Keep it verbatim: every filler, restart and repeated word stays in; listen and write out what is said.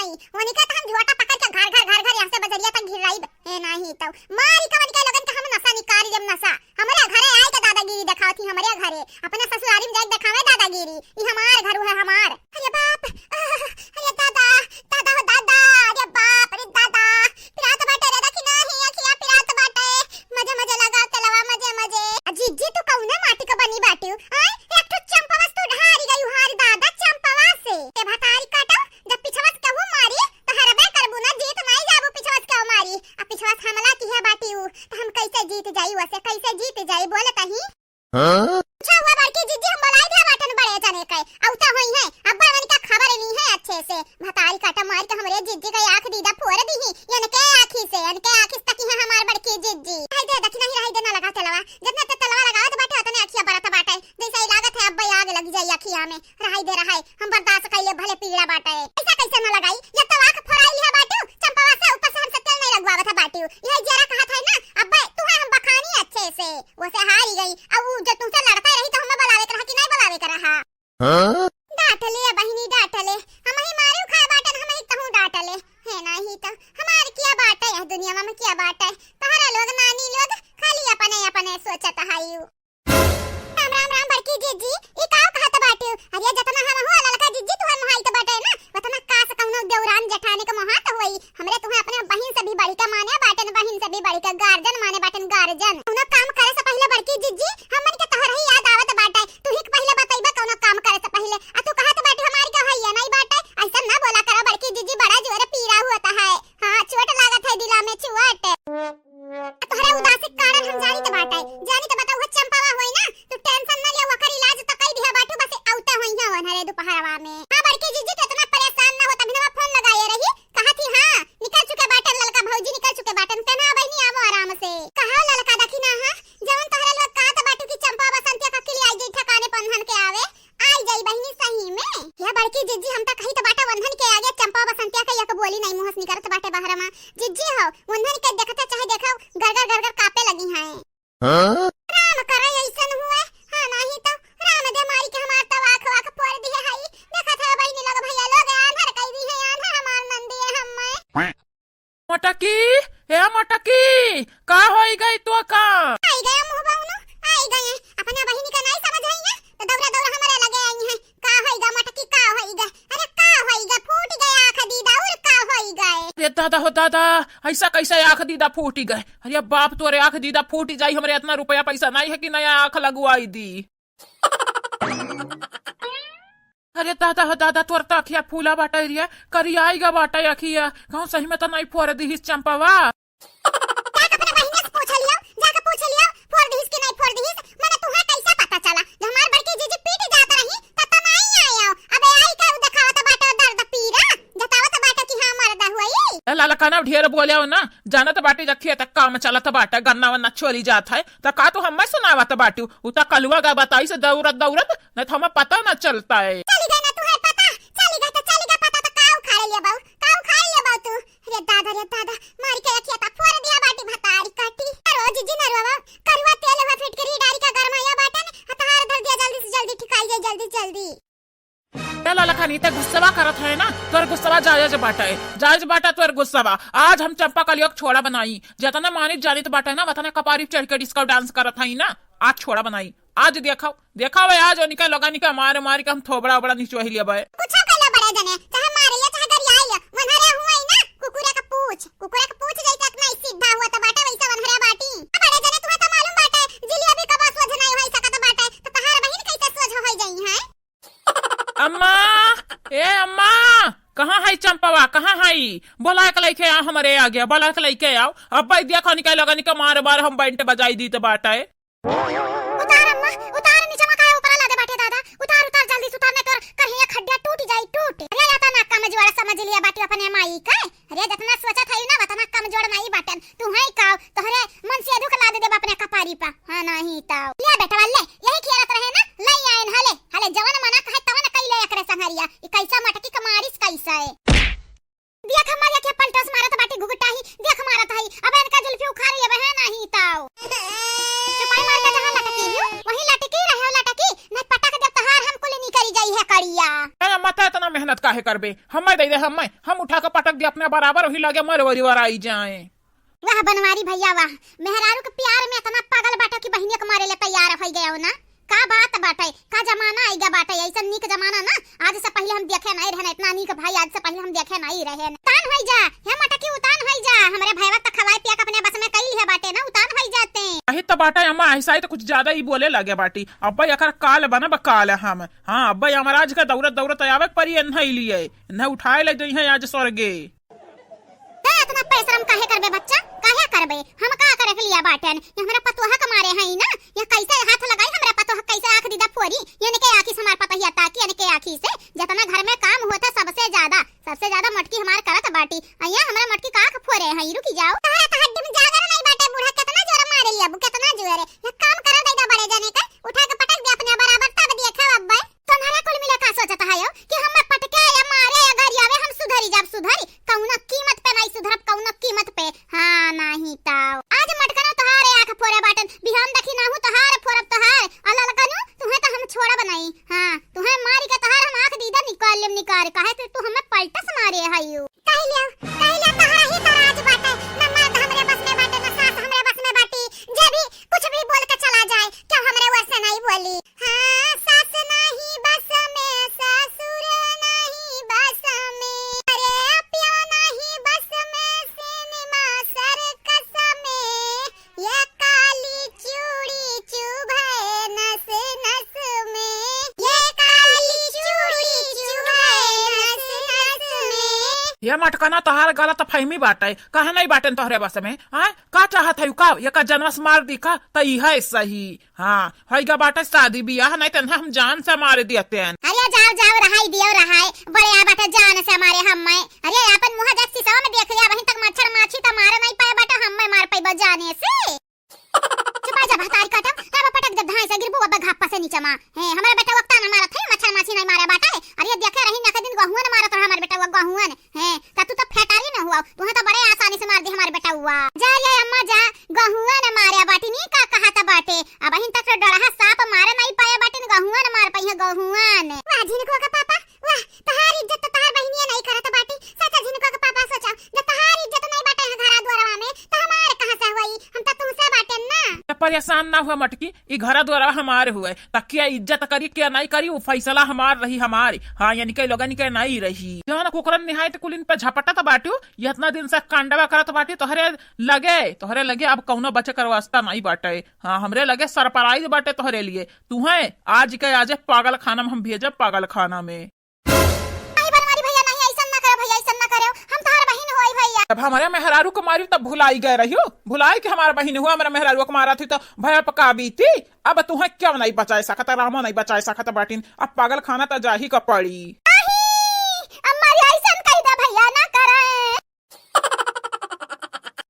वनिका त हम झोटा पकड़ के घर, घर, घर, घर यहाँ से बजरिया तक घिराइब। ए नाही तो मारी कवन के लोगन के हम नशा निकाल लेब नशा। हमरे घरे आए के दादागिरी देखावत ही हमरे घरे। अपने ससुरारी में जाके देखावे दादागिरी। ई हमार घर है हमार। अरे बाप, आह, अरे दादा, दादा हो दादा, अरे बाप रे दादा। पिरात बाटे रे, देखी नाही, अखिया पिरात बाटे। मजे मजे लगाओ तेलवा, मजे मजे। आ जिज्जी तू कौने माटी के बनी बाटिउ? आय, एक ठो चंपवा से तू ढारी गई हारी दादा चंपवा से। ए भतारी काटो, जब पिछवा से केहू मारी, त हरबे करबू ना, जीत नाई जाबू पिछवा से केहू मारी। आ पिछवा से हमला किहे बाटिउ, त हम कैसे जीत जाई वसे, कैसे जीत जाई, बोल तही? हाँ? अच्छा हुआ बड़की जिज्जी, हम बोलाई दिया बाटन बड़े जने के, अउता होई है, अब बड़वन का खबर नहीं है अच्छे से। भतारी काटा मार के हमरे जिज्जी का आँख दीदा फोड़ दी ही, इनके आँखी से, इनके आँखी से तकी है हमार बड़की जिज्जी। रहाई दे, देखी नाही, रहाई दे, ना लगा तेलवा, जितना ते तेलवा लगावत बाटे, उतने अखिया बरत बाटे, जैसे ही लागत है अब आग लग जाई अखिया में। रहाई दे, रहाई, हम बर्दाश्त कइले, भले पीड़ा बाटे। ऐसा कैसे न लगाई? जब तो आँख फोड़ाई लिहा बाटू, चंपावा से ऊपर से हमसे तेल नहीं लगवावत है बाटू। यही जरा कहत है ना, अब्बे, तू है हम बखानी अच्छे से। वो से हारी गई। अब वो जो तुमसे लड़ता रही तो हमें बुलावे के रहा कि नहीं बुलावे के रहा? हाँ? डांट ले बहिनी, डांट ले। हम ही मारे खाए बाटन, हम ही कहूँ डांट ले। है नाही तो हमार किया बाटे, यह दुनिया में किया बाटे। तहरा लोग नानी लोग खाली अपने अपने सोचत है यू। राम राम राम बड़की जिज्जी, ई का कहत बाटे? अरे जतना हम हुआ ललका जिज्जी तुहर मोहाइत बाटे ना, वतना कास कौनो देवरान जेठानी के मोहात होई। हमरे तुहे अपने बहिन से भी बढ़िका माने बाटन, बहिन से भी बढ़िका गार्जन माने बाटन, गार्जन। कौनो काम करे से पहिले बड़की जिज्जी, हमन के तोहर ही याद आवत बाटे। तू ही पहिले बतइबे कौनो काम करे से पहिले। आ तू कहत बाटे हमारी का हइया नहीं बाटे, ऐसा ना बोला करा बड़की जिज्जी, बड़ा जोर पीरा हुआ है। हाँ, चोट लागत है दिला में, चोट। तोहरे उदासी के कारण हम जानित बाटे, जानित बता, उहे चंपावा होई ना, तू tension न लिया, ओकर इलाज त कई दिहा बाटू, बस अउते होई है ओनहरे दुपहरवा में। हाँ बड़की जिज्जी, तू इतना परेशान ना हो, तभी ना फोन लगाए रही, कहा थी हाँ, निकल चुके बाटन ललका भौजी, निकल चुके बाटन, कहना बहिनी आवो आराम से। कहा ललका देखी ना, हाँ, जवन तोहरे लोग कहत बाटू कि चंपा बसंतिया का किली आई गई ठिकाने पन्हन के आवे, आई जाई बहिनी सही में। या बड़की जिज्जी, हम त कही त बाटे वंधन के आगे चंपा बसंतिया के एक बोली नहीं मुंह से निकलत बाटे बहरमा। जिज्जी हो, वंधन के देखते चाहे देखो, गरगर गरगर कांपे लगी हैं। हाँ? राम करे ऐसन हुए, हाँ नाही तो राम दे मारी के हमार त आँख वाँख फोड़ दिए हई। देखत है बहिनी लोग, भैया लोग, आन्हर कई दी है, आन्हर हमार नंदी है हम्मे। मोटकी, ए मोटकी, का होई गई तो का? आई गया मुँह बउनो, आई गए। अपना बहिनी का नाई समझ आई ना, तो दौरा दौरा हमारे लगे आई है। का होई गा मोटकी, का होई गा? अरे का होई गा? फूट गया आँख दीदा, और का होई गए? अरे दादा हो दादा, ऐसा कैसे आँख दीदा फूटी गए? अरे बाप, तोरे आँख दीदा फूटी जाई, हमरे इतना रुपया पैसा नहीं है कि नया आँख लगवाई दी। अरे दादा हो दादा, तोर त अखिया फूला बाटे रे, करियाई गा बाटे अखिया, कहूँ सही में त नहीं फोड़ दिहिस चंपावा। जाके अपने बहिने से पूछ लियो, जाके पूछ लियो, फोड़ दिहिस कि नहीं फोड़ दिहिस, मने तुहे कैसे पता चला? जब हमार बड़की जीजी पीट जात रही, त त नहीं आयो, अबे आई का देखावत बाटे दर्द पीरा, जतावत बाटे कि हाँ मर्द हुई। ए ललकना ढेर बोले हो ना, जानत बाटे जखिया तक काम चलत बाटे, गन्ना वन्ना चोरी जात है, त का तू हमें सुनावत बाटू? उ त कलुआ गा बताई से दौड़त दौड़त, नहीं तो हमें पता न चलता है। चली गए ना तू है पता, चली गए तो चली गए पता, तो का उखाड़ लिया बाऊ, का उखाड़ लिया बाऊ तू? रे दादा, रे दादा, मारी के अखिया ता फोड़ दिया बाटी भतारी काटी। रोज जी नरवा, करुआ तेल हुआ फिटकरी डारी का गरमाया बाटन, हतार धर दिया जल्दी से जल्दी ठिकाई जाए, जल्दी जल्दी। ए ललकनी, ते गुस्सवा करत है ना, तोर गुस्सवा जायज बाटे, जायज बाटे तोर गुस्सवा। आज हम चंपा कलिया के छोड़ा बनाई, जतना मानित जानित बाटे ना, वतना कपारी चढ़ के disco dance करत है ना, आज छोड़ा बनाई। आज देखो, देखो बे, आज उनका लोगन का मार मार के हम थोबड़ा ओबड़ा निचोही लिया बे। कुछ कहला बड़े जने, चाहे मारे या चाहे गरियाई, वनहरे हुआ ही ना, कुकुरे का पूछ, कुकुरे का पूछ जैसे अपना सीधा हुआ तो बाटे वैसे वनहरे बाटी। बड़े जने तुम्हें तो मालूम बाटे, जिलिया भी कबा सोझ नहीं होई सकत बाटे, तो तहार बहिन कैसे सोझ होई जाई है? अम्मा, ए अम्मा, कहाँ है चंपवा, कहाँ है? बोला के लेके आओ हमरे आगे, बोला के लेके आओ। अब भाई देखो निकल लगा निकल मार मार हम बैंड बजाई दी तो बाटे। उतार अम्मा, उतार, नीचे मा काहे ऊपर ला दे बाटे दादा, उतार, उतार जल्दी से उतार, नहीं तो कहीं ये खड्डा टूट जाई, टूट। अरे या तो ना कमजोर समझ लिया बाटे अपने माई का। अरे जितना सोचत है ना, उतना कमजोर नहीं बाटन। तू है का, तोहरे मन से दुख ला दे देब अपने कपारी पा। हाँ, नहीं तो। ले बेटवा, ले, यही खेलत रहे ना, ले आयन हले, हले जवन मना कहे तवन कई ले एकरे संहरिया। ई कैसा मटकी के मारिस कैसा है? देख हमार यखे पलटस मारत बाटी घुघटाही, देख मारत हई। अब इनका जुल्फी उखाड़ लेबे है नहीं तो। चुपाई मार के जहाँ लटकी लियो, वहीं लटकी रहे लटकी, नहीं पटक देब तहार हम कुल निकरी। जाई है करिया। ए अम्मा, त इतना मेहनत काहे करबे? हम्मे दे दे, हम्मे, हम उठा के पटक दे अपने बराबर, वही लगे मर वरी वराई जाए। वाह बनवारी भैया वाह, मेहरारू के प्यार में इतना पागल बाटो कि बहिनिया के मारे ले तैयार होइ गयो ना। का बात बाटे, का जमाना आइगा बाटे, ऐसन नीक जमाना ना आज से पहिले हम देखे नहीं रहन, इतना नीक भाई आज से पहिले हम देखे नहीं रहन। उतान होइ जा, हे मटकी उतान होइ जा, हमरे भैया त खवाए पिया के अपने बस में कइल है बाटे ना, उतान होइ जाते। अही त बाटे अम्मा, ऐसा ही त कुछ ज्यादा ही बोले लगे बाटी। अब्बे एकर काल बनब काल हम, हाँ अब्बे यमराज के दौड़त दौड़त आवे के परी, एन्हे लिए, एन्हे उठाए ले जइहे आज स्वर्गे। ए, इतना परिश्रम काहे करबे बच्चा, काहे करबे? हम का करे के लिया बाटेन? ये हमरा पतोहा के मारे हई ना, ये कैसे हाथ लगाई हमरा पतोहा, कैसे आँख दीदा फोरी? ये इनके आँखी से हमार पतोहिया ताकी, इनके आँखी से जितना घर में काम होता सबसे ज्यादा, सबसे ज्यादा मटकी हमार करत बाटी। अइया हमरा मटकी का आँख फोरे हई, रुकी जाओ। तहरा त हड्डी में जागर नहीं बाटे बूढ़ा, कितना जोर मारे लिया बू, कितना जोर। ये काम करे देगा बड़े जने का, उठा के पटक दे अपने बराबर, तब देखा अब्बे। तुम्हारा कुल मिला का सोचत है यो कि हम पटके या मारे या गरियावे हम सुधरी जाब, सुधरी? कौनो कीमत पे नहीं सुधरब, कौनो कीमत पे। हाँ, नहीं तो आज मटकनो तोहारे आँख फोरे बाटन, बिहान देखी नाहू तोहार फोरब तोहार। आ ललकनो, तुहे तो हम छोड़ब नहीं। हाँ, तुहे मारी के तोहार हम आँख दीदा निकाल लेम निकाल, काहे से तू हमें पलटस मारे हयू। कह लिया, कह लिया, तोहरा ही तो राज बाटे, न मर्द हमरे बस में बाटे, न सास हमरे बस में बाटी। जे भी कुछ भी बोल के चला जाए, क्यों हमरे ओर से नहीं बोली? हाँ, सास नहीं बस में, ससुर नहीं बस में, अरे प्यो नहीं बस में, सिनेमा सर्कस में, ये काली चूड़ी चुभे नस नस में, ये काली चूड़ी चुभे नस नस में। ये मटकना, तोहार गलत फहमी बाटे, कहे नहीं बाटेन तोहरे बस में। हाँ, का चाहत है का? ये का जनवस मार दी का? त इहे सही। हाँ, होइगा बाटे शादी बियाह, नहीं त इन्हें हम जान से मार देतेन। अरे जाओ, जाओ, रहाई दियो, रहाई। बड़े आ बाटे जान से मारे हम्मे। अरे अपन मुँह जब शीशवा में देख लिया, वहीं तक मच्छर माछी त मारे नहीं पाए बाटे, हम्मे मार पाइबो जाने से। चुपा जा भतारी कटम, तब पटक दे धाई से गिरबू अब घापा से नीचे मा। हे, हमरे बेटवा के ताना मारत है, मच्छर माछी नहीं मारे बाटे। अरे देखे रही ना के दिन गहुअन मारत रहा हमरे बेटवा गहुअन। हे, त तू त फेटारी न हुआ, तुहे त बड़े आसानी से मार दी हमरे बेटवा। जा रे अम्मा जा, गहुअन मारे बाटी नी का कहत बाटे। अबहिन तक तो डड़हा सांप मारे नहीं पाए बाटिन, गहुअन मार पाई है गहुअन। वाह झिनको के पापा, वाह, तहार इज्जत तो तहार बहिनिया नहीं करत बाटी। सच झिनको के पापा सोचा, जब तहार इज्जत नहीं बाटे है घरा दुआरवा में, तो हमार कहाँ से होई? हम तो तुमसे बाटेन ना। ए, परेशान ना हुआ मटकी, ई घरा दुआरवा हमार हुए। त क्या इज्जत करी, क्या नहीं करी, वो फैसला हमार रही, हमार। हाँ, यानी के लोगन के नहीं रही। जौन कुकरन निहायत कुलिन पे झपटत बाटू, ये इतना दिन से कांडवा करत बाटी, तोहरे लगे, तोहरे लगे अब कौनो बचे कर वास्ता नहीं बाटे। हाँ, हमरे लगे सरप्राइज बाटे तोहरे लिए। तुहे आज के आजे पागल खाना में हम भेजब, पागल खाना में। नहीं बनवारी भैया, नहीं, ऐसन ना करो भैया, ऐसन ना करो, हम तोहार बहिन होई भैया। जब हमरे मेहरारू को मारी तब भुलाई गए रहियो, भुलाई के हमार बहिन हुआ, हमरे मेहरारू को मारा थी तो भैया पका बीती। अब तुहे क्यों नहीं बचाए सकत, रामो नहीं बचाए सकत बाटिन, अब पागल खाना तो जाही का पड़ी।